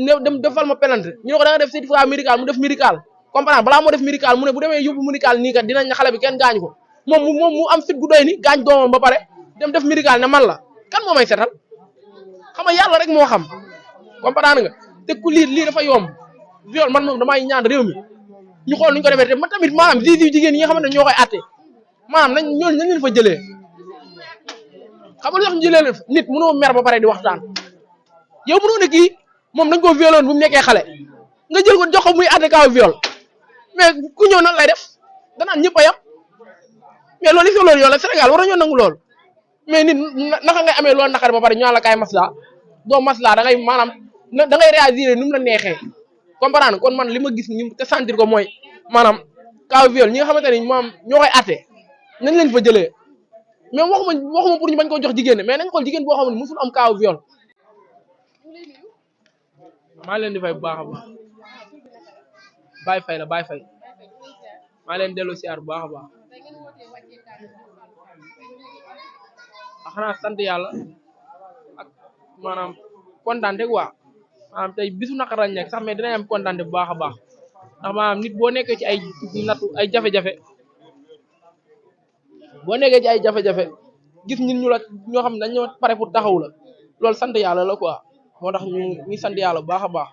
ne dem defal ma pelante ñu ne ko da nga def certificat médical mu def médical comprendre balaa moo def médical mu ne bu demee yóbbu médical nii kat dinañ xale bi kenn gaañu ko moom mu am fit gu doy ni gaañ doomam ba pare dem def médical ne man la kan moo may setal xam nga yàlla rek moo xam comprendre nga te ku lii dafa yomb viol man moom damay ñaan réew mi ñu xool nuñu ko defee te man tamit maanaam juge jigéen yi nga xamante ne ñoo koy àtte maanaam nañ leen fa jëlee xam nga lu tax ñu jëlee leen nit mënoo mer ba pare di waxtaan yow mënoo ne kii moom dañ koo violé woon bu mu nekkee xale nga jël ko jox ko muy àtte kaaw viol mais ku ñëw nan lay def danaan ñëpp a yam mais loolu if loolu yow la Sénégal war nañoo nangu loolu mais nit naka ngay amee loolu naqari ba pare ñu naan la kaay masla doo masla da ngay maanaam da ngay réagir ni mu la neexee comprendre kon man li ma gis ni te sentir ko mooy maanaam kaaw viol ñi nga xamante ni moom ñoo koy àtte nañ leen fa jëlee mais waxuma pour ñu bañ ko jox jigéen mais nañ xool jigéen boo xam ne musul am kaaw viol maa leen di fay bu baax a baax Baye Faye la Baye Faye maa leen dellu siyaar bu baax a baax xanaa sant yàlla ak maanaam kontaan rek waa maanaam tey bisu naqar lañ nekk sax mais dinañ am kontaan bu baax a baax ndax maanaam nit boo nekkee ci ay nattu ay jafe-jafe gis ñun ñu la ñoo xam ne dañoo pare pour taxaw la loolu sant yàlla la quoi moo tax ñu sant yàlla bu baax a baax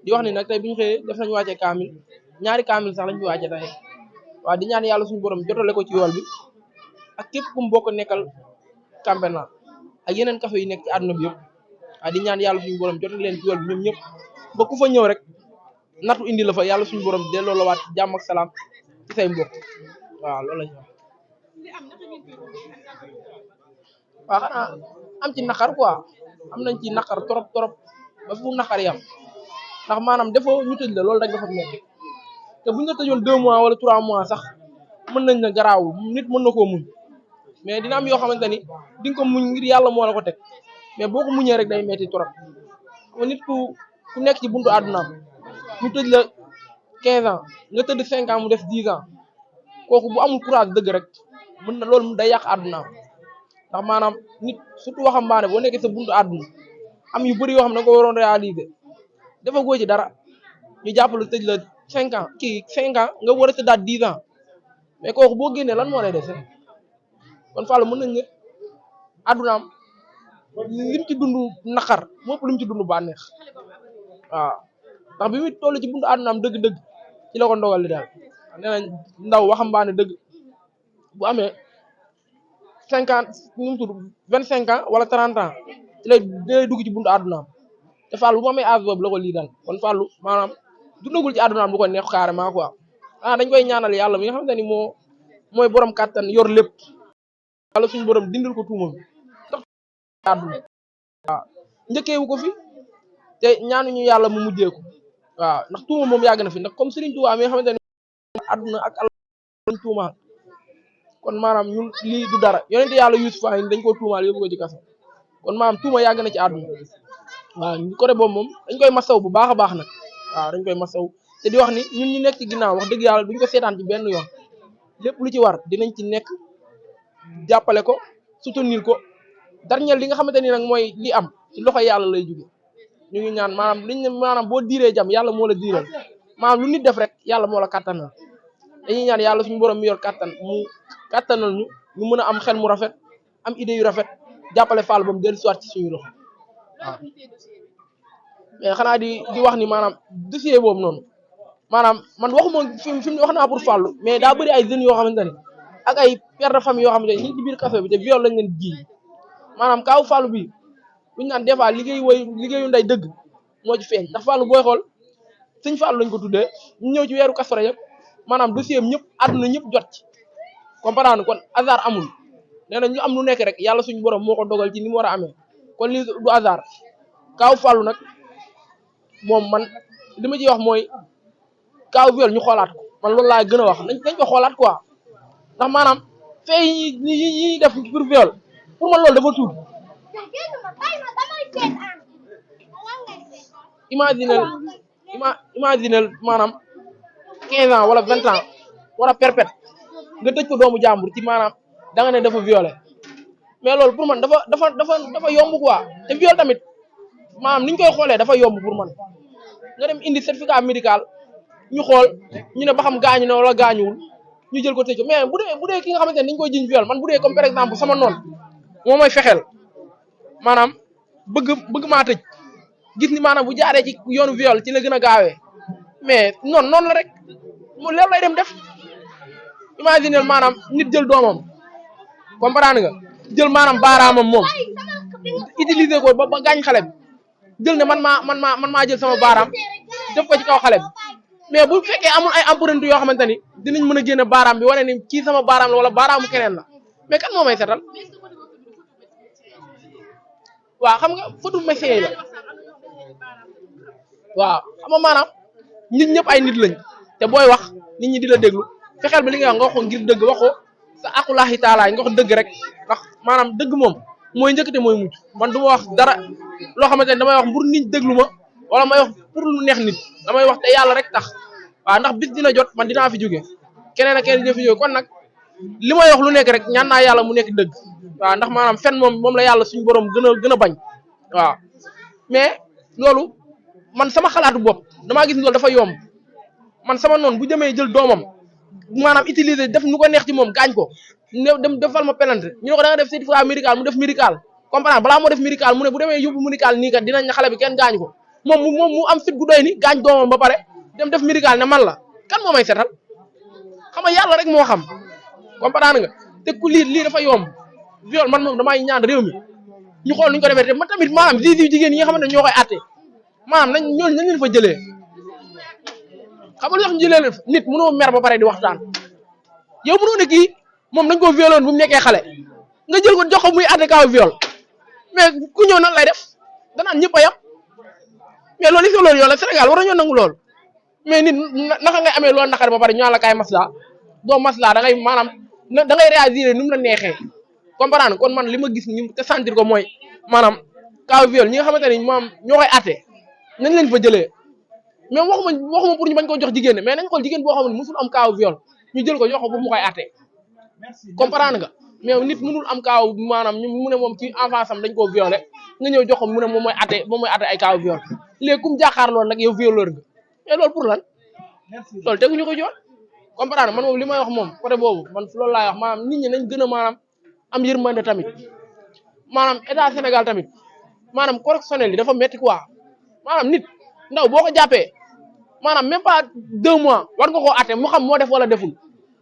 di wax ni nag tey bu ñu xëyee def nañu wàcce kaamil ñaari kaamil sax lañ fi wàcce tey waaw di ñaan yàlla suñu borom jotale ko ci yool bi ak képp ku mu bokk nekkal Cambernaat ak yeneen kafe yi nekk ci àdduna bi yëpp waaw di ñaan yàlla suñu borom jotale leen ci yool bi ñoom ñëpp ba ku fa ñëw rek nattu indi la fa yàlla suñu borom delloo la waat jàmm ak salaam ci say mbokk waaw loolu lañ wax waaw xanaa am ci naqar quoi am nañ ci naqar trop ba fu naqar yam ndax maanaam defoo ñu tëj la loolu rek dafa metti te buñ la tëjoon 2 mois wala 3 mois sax mën nañ na garaawul nit mën na koo muñ mais dina am yoo xamante ni di nga ko muñ ngir yàlla moo la ko teg mais boo ko muñee rek day metti trop nit ku nekk ci buntu àddunaam ñu tëj la 15 ans nga tëdd 5 ans mu def 10 ans kooku bu amul courage dëgg rek mën na loolu day yàq àddunaam ndax maanaam nit surtout waxambaane boo nekkee sa buntu àdduna am yu bëri yoo xam ne da nga ko waroon réaliser dafa góor ci dara ñu jàppale tëj la 5 ans kii 5 ans nga war a tëddaat 10 ans mais kooku boo génnee lan moo lay dese kon Fallou mën nañ ne àddunaam lim ci dund naqar mopp lim ci dund bànneex waaw ndax bi muy toll ci buntu àddunaam dëgg-dëgg ci la ko ndogal li daal nee nañ ndaw waxambaane dëgg bu amee 50 nu mu tudd 25 ans wala 30 ans ci lay dugg ci buntu àddunaam te Fallou bu ma amee âge boobu la ko lii daal kon Fallou maanaam dundagul ci àddunaam lu ko neex carrément quoi dañ koy ñaanal yàlla mi nga xamante ni mooy borom kàttan yor lépp yàlla suñu borom dindal ko tuuma bi tax àdduna waaw njëkkeewu ko fi te ñaanuñu yàlla mu mujjee ko waaw ndax tuuma moom yàgg na fi ndax comme Serigne Touba mi nga xamante ni àdduna ak àll lañ tuumaal kon maanaam ñun lii du dara yonente yàlla Yuusufa dañ koo tuumaal yóbbu ko ci kaso kon maanaam tuuma yàgg na ci àdduna waaw côté boobu moom dañ koy masaw bu baax a baax nag waaw dañ koy masaw te di wax ni ñun ñu nekk ci ginnaaw wax dëgg yàlla duñ ko seetaan ci benn yoon lépp lu ci war dinañ ci nekk jàppale ko soutenir ko dernier li nga xamante ni nag mooy li am ci loxo yàlla lay jóge ñu ngi ñaan maanaam boo diiree jam yàlla moo la diiral maanaam lu nit def rek yàlla moo la kàttanal dañuy ñaan yàlla suñu borom mi yor kàttan mu kàttanal ñu mën a am xel mu rafet am idée yu rafet jàppale Fall ba mu dellu siwaat ci suñu loxo waaw mais xanaa di wax ni maanaam dossier boobu noonu maanaam man waxuma fi mu wax naa pour Fallou mais daa bëri ay jeunes yoo xamante ne ak ay pères de famille yoo xamante ne ñu ci biir kaso bi te viol lañ leen jiiñ maanaam kaaw Fallou bi buñu naan des fois liggéeyu nday dëgg moo ci feeñ ndax Fallou booy xool sëñ Fallou lañ ko tuddee ñu ñëw ci weeru Kazu Rajab maanaam dossier am ñëpp àdduna ñëpp jot ci comprendre kon hasard amul nee na ñu am lu nekk rek yàlla suñu borom moo ko dogal ci ni mu war a amee kon lii du hasard kaaw Fallou nag moom man li ma ciy wax mooy kaaw viol ñu xoolaat ko man loolu laa gën a wax nañ ko xoolaat quoi ndax maanaam fee yi def pour viol pour man loolu dafa tuuti imaginel maanaam 15 ans wala 20 ans wala perpète nga tëj ko doomu jàmbur ci maanaam da nga ne dafa violé mais loolu pour man dafa yomb quoi te viol tamit maanaam ni ñu koy xoolee dafa yomb pour man nga dem indi certificat médical ñu xool ñu ne ba xam gaañu na wala gaañuwul ñu jël ko tëj ko mais bu dee ki nga xamante ne dañu koy jiñ viol man bu dee comme par exemple sama noonu moo may fexeel maanaam bëgg maa tëj gis ni maanaam bu jaaree ci yoonu viol ci la gën a gaawee mais noonu la rek mu leer lay dem def imaginer maanaam nit jël doomam comprendre nga jël maanaam baaraamam moom utiliser ko ba gaañ xale bi jël ne man maa jël sama baaraam def ko ci kaw xale bi mais bu fekkee amul ay empreinte yoo xamante ni dinañ mën a génne baaraam bi wane ni kii sama baaraam la wala baaraamu keneen la mais kan moo may setal waaw xam nga photo médecin yi la waaw xam nga maanaam nit ñëpp ay nit lañ te booy wax nit ñi di la déglu fexeel ba li nga wax ko ngir dëgg waxoo sa aqulaahi taalaay nga wax dëgg rek ndax maanaam dëgg moom mooy njëkk te mooy mujj man du ma wax dara loo xamante ne damay wax pour nit déglu ma wala may wax pour lu neex nit damay wax te yàlla rek tax waaw ndax bis dina jot man dinaa fi jóge keneen ak keneen dina fi jóge kon nag li may wax lu nekk rek ñaan naa yàlla mu nekk dëgg waaw ndax maanaam fen moom la yàlla suñu borom gën a bañ waaw mais loolu man sama xalaatu bopp damaa gis loolu dafa yomb man sama noonu bu jëmee jël doomam maanaam utiliser def nu ko neex ci moom gaañ ko ne dem defal ma pelante ñu ne ko da nga def certificat médical mu def médical comprendre balaa moo def médical mu ne bu demee yóbbu médical nii kat dinañ na xale bi kenn gaañu ko moom mu am fit gu doy ni gaañ doomam ba pare dem def médical ne man la kan moo may setal xam nga yàlla rek moo xam comprendre nga te ku lii dafa yomb viol man moom damay ñaan réew mi ñu xool nuñ ko defee te man tamit maanaam juge jigéen yi nga xamante ne ñoo koy àtte maanaam nañ leen fa jëlee xam nga lu tax ñu jëlee nit mënoo mer ba pare di waxtaan yow mënoo ne kii moom dañ ko violoon bu mu nekkee xale nga jël ko jox ko muy àtte kaw viol mais ku ñëw nan lay def danaan ñëpp a yam mais loolu est-ce que loolu yow la Sénégal war nañoo nangu lool mais nit naka ngay amee loolu naqari ba pare ñu naan la kaay masla doo masla da ngay maanaam da ngay réagir ni mu la neexee comprendre kon man li ma gis ñu te sentir ko mooy maanaam kaw viol ñi nga xamante ni maam ñoo koy àtte nañ leen fa jëlee mais waxuma pour ñu bañ ko jox jigéen mais nañ xool jigéen boo xam ne musul am kaw viol ñu jël ko jox ko pour mu koy àtte comprendre nga mais nit mënul am kaaw maanaam ñu mu ne moom ci enfance am dañ koo violé nga ñëw jox ko mu ne moom mooy àtte ay kaaw viol léegi kum jàkkaar loolu nag yow violeur nga mais loolu pour lan loolu teguñu ko joon comprendre man moom li may wax moom côté boobu man loolu laay wax maanaam nit ñi nañ gën a maanaam am yërmande tamit maanaam état Sénégal tamit maanaam correctionnel yi dafa métti quoi maanaam nit ndaw boo ko jàppee maanaam même pas 2 mois war nga koo àtte mu xam moo def wala deful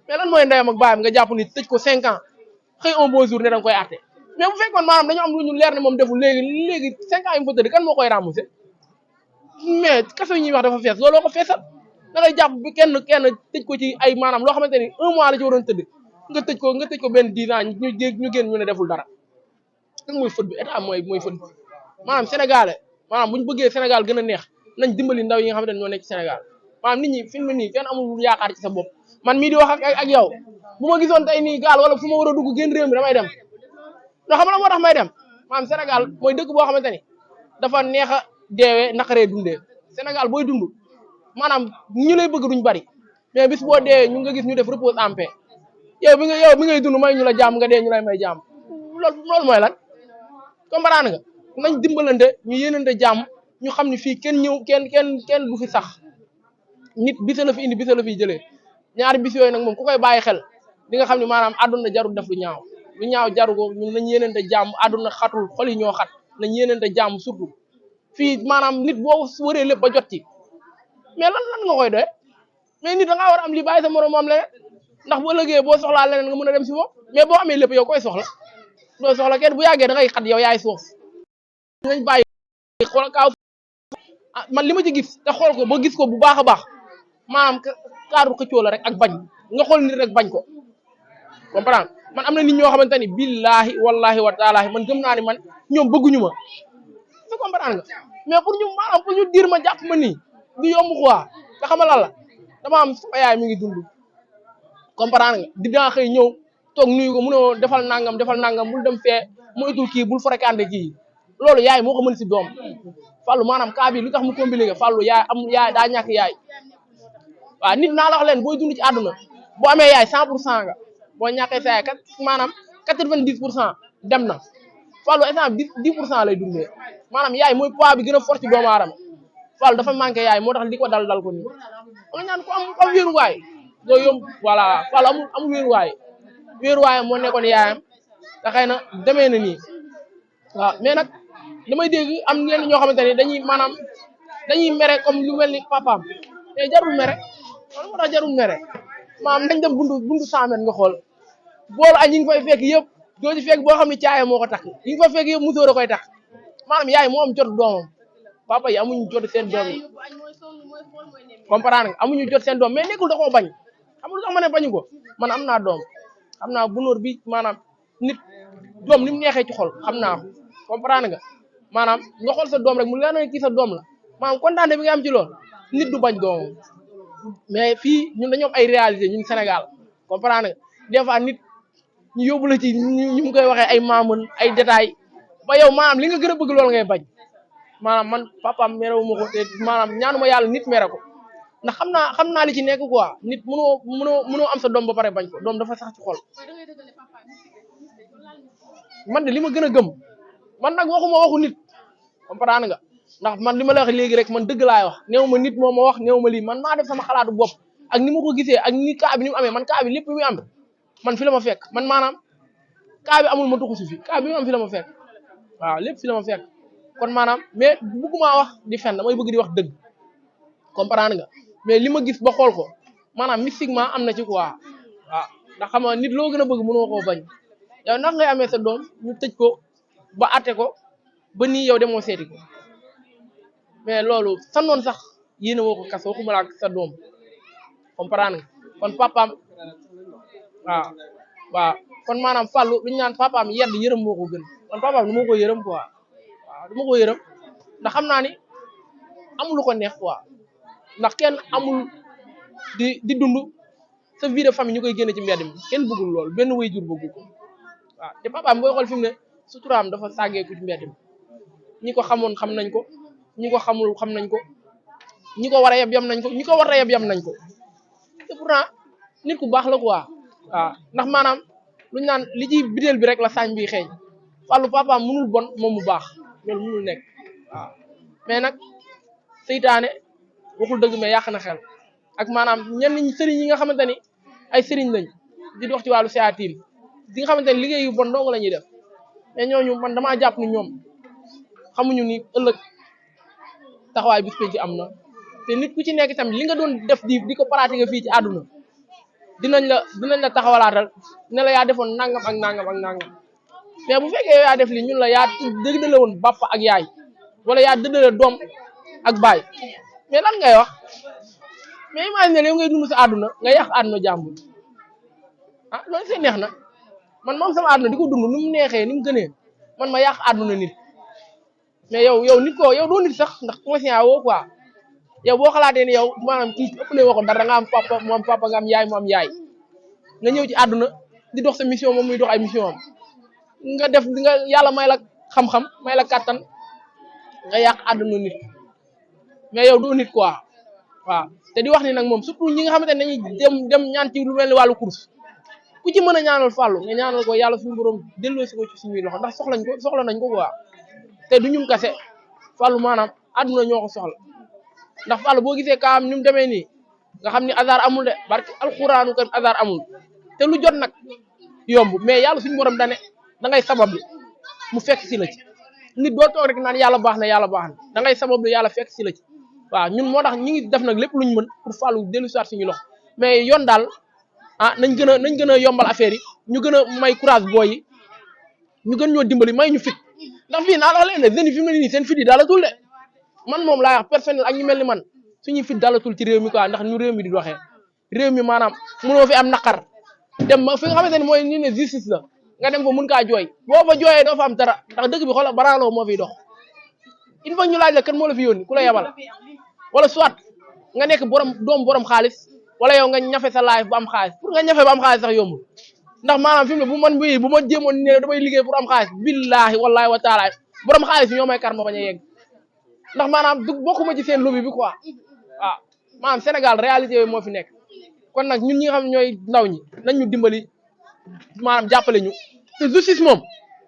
mais lan mooy ndeyam ak baayam nga jàpp nit tëj ko 5 ans xëy un beau jour ne da nga koy àtte mais bu fekkoon maanaam dañu am lu ñu leer ne moom deful léegi 5 ans yi mu fa tëdd kan moo koy remboursé mais kaso yi ñuy wax dafa fees looloo ko feesal da ngay jàpp bi kenn tëj ko ci ay maanaam loo xamante ni 1 mois la ci waroon tëdd nga tëj ko benn 10 ans ñu génn ñu ne deful dara lan mooy faute bi état mooy faute bi maanaam sénégalais maanaam bu ñu bëggee Sénégal gën a neex nañ dimbali ndaw yi nga xamante ne ñoo nekk ci Sénégal maanaam nit ñi fi mu ne nii kenn amul yaakaar ci sa bopp man mii di wax ak yow bu ma gisoon tey nii gaal wala fu ma war a dugg génn réew mi damay dem loo xam la moo tax may dem maanaam Sénégal mooy dëkk boo xamante ni dafa neex a deewee naqaree dundee Sénégal booy dund maanaam ñu lay bëgg duñ bari mais bis boo deewee ñu nga gis ñu def repose en paix yow bi ngay dund may ñu la jàmm nga dee ñu lay may jàmm loolu mooy lan comprendre nga nañ dimbalante ñu yéenante jàmm ñu xam ne fii kenn du fi sax nit bisa la fi indi bisa la fi jëlee ñaari bis yooyu nag moom ku koy bàyyi xel di nga xam ne maanaam àdduna jarul def lu ñaaw jaru ko ñun nañ yéenante jàmm àdduna xatul xol yi ñoo xat nañ yéenante jàmm surtout fii maanaam nit boo wëree lépp ba jot ci mais lan nga koy doye mais nit da ngaa war a am li bàyyi sa moroom am leneen ndax bu ëllëgee boo soxlaa leneen nga mën a dem si moom mais boo amee lépp yow koy soxla doo soxla kenn bu yàggee da ngay xat yow yaay suuf nañ bàyyi xool kaaw man li ma ci gis te xool ko ba gis ko bu baax a baax maanaam kaaru xëccoo la rek ak bañ nga xool nit rek bañ ko comprendre man am na nit ñoo xamante ni billahi wallahi wa taalahi man gëm naa ni man ñoom bëgguñu ma c'est comprendre nga mais pour ñu diir ma jàpp ma nii du yomb quoi te xamal la dama am sama yaay mi ngi dund comprendre nga dinaa xëy ñëw toog nuyu ko munoo defal nangam bul dem fee moytul kii bul fréquenté kii loolu yaay moo ko mën si doom Fallou maanaam cas bi lu tax mu compliqué Fallou yaay daa ñàkk yaay waaw nit naa la wax leen booy dund ci àdduna boo amee yaay 100% nga boo ñàkkee sa yaay maanaam 90% dem na Fallou instant 10% lay dundee maanaam yaay mooy poids bi gën a fort ci doomu aadama Fallou dafa manqué yaay moo tax li ko dal ko nii nga ñaan ko am wéeruwaay doo yomb voilà Fallou amul wéeruwaay moo nekkoon yaayam te xëy na demee na nii waaw mais nag damay dégg am ñenn ñoo xamante ne dañuy mere comme lu mel ni papaam mais jarul mere loolu moo tax jarul mere maanaam nañ dem buntu 100 mètres nga xool boolu añ yi nga fay fekk yëpp doo ci fekk boo xam ne caaya moo ko takk yi nga fa fekk yëpp musóor a koy takk maanaam yaay moo am jot doomam papa yi amuñu jot seen doom yi comprendre nga amuñu jot seen doom mais nekkul da koo bañ amul sax ma ne bañu ko man am naa doom xam naa bunóor bi maanaam nit doom ni mu neexee ci xol xam naa ko comprendre nga maanaam nga xool sa doom rek mu leer na kii sa doom la maanaam kontaan bi nga am ci lool nit du bañ doomam mais fii ñun dañoo am ay réalité ñun Sénégal comprendre nga des fois nit ñu yóbbu la ci ñu mu koy waxee ay maamun ay détails ba yow maanaam li nga gën a bëgg loolu ngay bañ maanaam man papaam merewu ma ko te maanaam ñaanuma yàlla nit mere ko ndax xam naa li ci nekk quoi nit mënoo am sa doom ba pare bañ ko doom dafa sax ci xol man de li ma gën a gëm man nag waxuma waxu nit comprendre nga ndax man li ma la wax léegi rek man dëgg laay wax néew ma nit moo ma wax néew ma lii man maa def sama xalaatu bopp ak ni ma ko gisee ak ni kaa bi ni mu amee man kaa bi lépp bi muy am man fi la ma fekk man maanaam kaa bi amul ma tuxu si fi kaa bi mu am fi la ma fekk waaw lépp fi la ma fekk kon maanaam mais bëgguma wax di fen damay bëgg di wax dëgg comprendre nga mais li ma gis ba xool ko maanaam mystiquement am na ci quoi waaw ndax xam nga nit loo gën a bëgg mënoo koo bañ yow ndax ngay amee sa doom ñu tëj ko ba atte ko ba nii yow demoo seeti ko mais loolu sa noon sax yéene woo ko kaso waxuma la ak sa doom comprendre nga kon papaam waaw kon maanaam Fallou lu ñu naan papaam yedd yërëm moo ko gën kon papaam du ma ko yërëm quoi waaw du ma ko yërëm ndax xam naa ni amul lu ko neex quoi ndax kenn amul di dund sa vie de famille ñu koy génne ci mbedd mi kenn bëggul lool benn waajur bëggu ko waaw te papaam booy xool fi mu ne suturaam dafa sàggeeku ci mbedd mi ñi ko xamoon xam nañ ko ñi ko xamul xam nañ ko ñi ko war a yeb yam nañ ko ñi ko war a yeb yam nañ ko te pourtant nit ku baax la quoi waaw ndax maanaam lu ñu naan li ci bideel bi rek la saañ bi xeeñ Fallou papaam mënul bon moom mu baax loolu mënul nekk waaw mais nag seytaane waxul dëgg mais yàq na xel ak maanaam ñenn sëriñ yi nga xamante ni ay sëriñ lañ di dox ci wàllu séatir di nga xamante ni liggéey yu bon dong la ñuy def mais ñooñu man damaa jàpp ni ñoom xamuñu ni ëllëg taxawaay bis penc am na te nit ku ci nekk tamit li nga doon def di ko pratiquer fii ci àdduna dinañ la taxawalaatal ne la yaa defoon nangam ak nangam ak nangam mais bu fekkee yaa def li ñun la yaa dëddale woon bàpp ak yaay wala yaa dëddale doom ak baay mais lan ngay wax mais imagine yow ngay dund sa àdduna nga yàq àdduna jàmbur ah loolu see neex na man moom sama àdduna di ko dund ni mu neexee ni mu gënee man ma yàq àdduna nit mais yow nit ko yow doo nit sax ndax conscient woo quoi yow boo xalaatee ni yow maanaam kii ëpp ne waxoon dara nga am papa mu am papa nga am yaay mu am yaay nga ñëw ci àdduna di dox sa mission moom muy dox ay mission am nga def nga yàlla may la xam-xam may la kàttan nga yàq àdduna nit mais yow doo nit quoi waaw te di wax ni nag moom surtout ñi nga xamante ne dañuy dem ñaan ci lu mel ni wàllu course ku ci mën a ñaanal Fallou nga ñaanal ko yàlla suñu borom delloo si ko ci suñuy loxo ndax soxla nañ ko quoi te du ñun kase Fallou maanaam àdduna ñoo ko soxla ndax Fallou boo gisee kaam ni mu demee nii nga xam ni hasard amul de barki alxuraanu kan hasard amul te lu jot nag yomb mais yàlla suñu borom dane da ngay sabablu mu fekk si la ci nit doo toog rek naan yàlla baax na da ngay sabablu yàlla fekk si la ci waaw ñun moo tax ñi ngi def nag lépp luñ mën pour Fallou dellu si waat suñu loxo mais yoon daal nañ gën a yombal affaire yi ñu gën a may courage booy yi ñu gën ñoo dimbali may ñu fit ndax fii naa la leen ne jeunes yi fi mu ne nii seen fit yi dalatul de man moom laa wax personnel ak ñu mel ni man suñuy fit dalatul ci réew mi quoi ndax ñu réew mi di doxee réew mi maanaam mënoo fi am naqar dem ma fi nga xamante ni mooy ni ne justice la nga dem fa mun kaa jooy boo fa jooyee doo fa am dara ndax dëkk bi xoolal baraaloo moo fiy dox il faut ñu laaj la kan moo la fi yónni ku la yebal wala soit nga nekk borom xaalis wala yow nga ñafe sa life bu am xaalis pour nga ñafe ba am xaalis sax yombul ndax maanaam fi mu ne bu ma jéemoon ne damay liggéey pour am xaalis billahi wallahi wa taala borom xaalis yi ñoo may kar ma bañ a yegg ndax maanaam du bokkuma ci seen lobby bi quoi waaw maanaam Sénégal réalité yooyu moo fi nekk kon nag ñun ñi nga xam ñooy ndaw ñi nañ ñu dimbali maanaam jàppale ñu te justice moom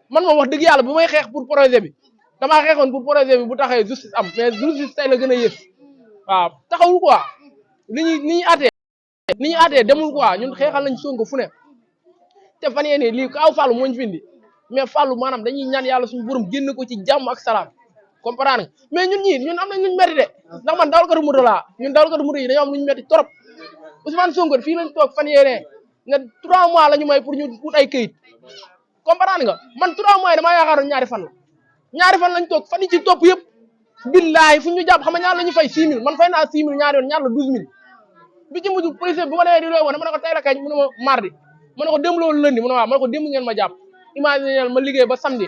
man moom wax dëgg yàlla bu may xeex pour projet bi damaa xeexoon pour projet bi bu taxee justice am mais justice tey la gën a yées waaw taxawul quoi ni ñuy àttee demul quoi ñun xeexal nañ Sonko fu ne te fan yee nii lii kaaw Fallou moo ñu fi indi mais Fallou maanaam dañuy ñaan yàlla suñu borom génn ko ci jàmm ak salaam comprendre nga mais ñun am nañ luñ metti de ndax man dawalkatu moto laa ñun dawalkatu moto yi dañoo am luñ metti trop Ousmane Sonko fii lañ toog fan yee ne 3 mois la ñu may pour ñu wut ay këyit comprendre nga man 3 mois yi damaa yaakaaroon ñaari fan lañ toog fan yi ci topp yëpp billahi fu ñu jàpp xam nga ñaar la ñu fay 6 000 man fay naa 6 000 ñaari yoon ñaar la 12 000 bi ci mujj policier bu ma demee di looy woon dama ne ko tey la kañ mu ne ma mardi ma ne ko démb loolu lundi mu ne waaw ma ne ko démb ngeen ma jàpp imaginer ma liggéey ba samedi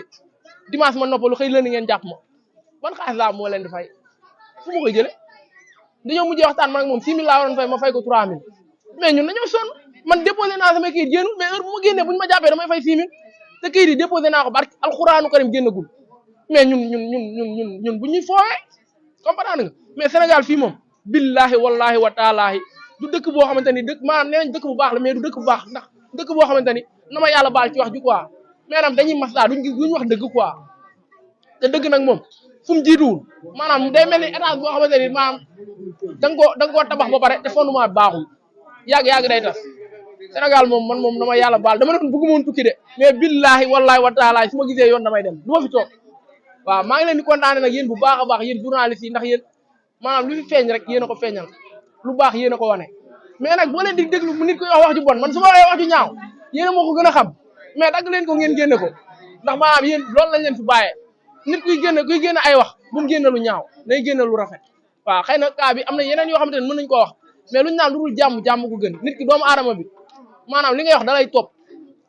dimanche ma noppalu xëy lundi ngeen jàpp ma ban xaalis laa moo leen di fay fu ma koy jële dañoo mujjee waxtaan man ak moom 6 000 laa waroon fay ma fay ko 3 000 mais ñun dañoo sonn man déposé naa samay kayit génnul mais heure bu ma génnee bu ñu ma jàppee damay fay 6 000 te kayit yi déposé naa ko barki alxuraanu karim génnagul mais ñun bu ñuy foowee comprendre nga mais Sénégal fii moom billahi wallahi wa taalaahi du dëkk boo xamante ni dëkk maanaam nee nañ dëkk bu baax la mais du dëkk bu baax ndax dëkk boo xamante ni na ma yàlla baal ci wax ji quoi maanaam dañuy maslaa duñ wax dëgg quoi te dëgg nag moom fu mu jiituwul maanaam day mel ni étage boo xamante ni maanaam da nga koo tabax ba pare te fondement bi baaxul yàgg day tas Sénégal moom man moom dama yàlla baal dama doon bëgguma woon tukki de mais billahi wallahi wa taala su ma gisee yoon damay dem du ma fi toog waaw maa ngi leen di kontaane nag yéen bu baax a baax yéen journalistes yi ndax yéen maanaam lu fi feeñ rek yéen a ko feeñal lu baax yéen a ko wane mais nag boo leen di déglu nit koy wax ju bon man su ma waxee wax ju ñaaw yéen a moo ko gën a xam mais dagg leen ko ngeen génne ko ndax maanaam yéen loolu lañ leen fi bàyyee nit kuy génne ay wax bu mu génne lu ñaaw day génne lu rafet waaw xëy na cas bi am na yeneen yoo xamante ne mën nañu koo wax mais luñu naan lu dul jàmm ko gën nit ki doomu aadama bi maanaam li ngay wax da lay topp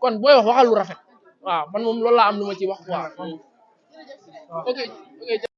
kon booy waxal lu rafet waaw man moom loolu laa am lu ma ci wax quoi ok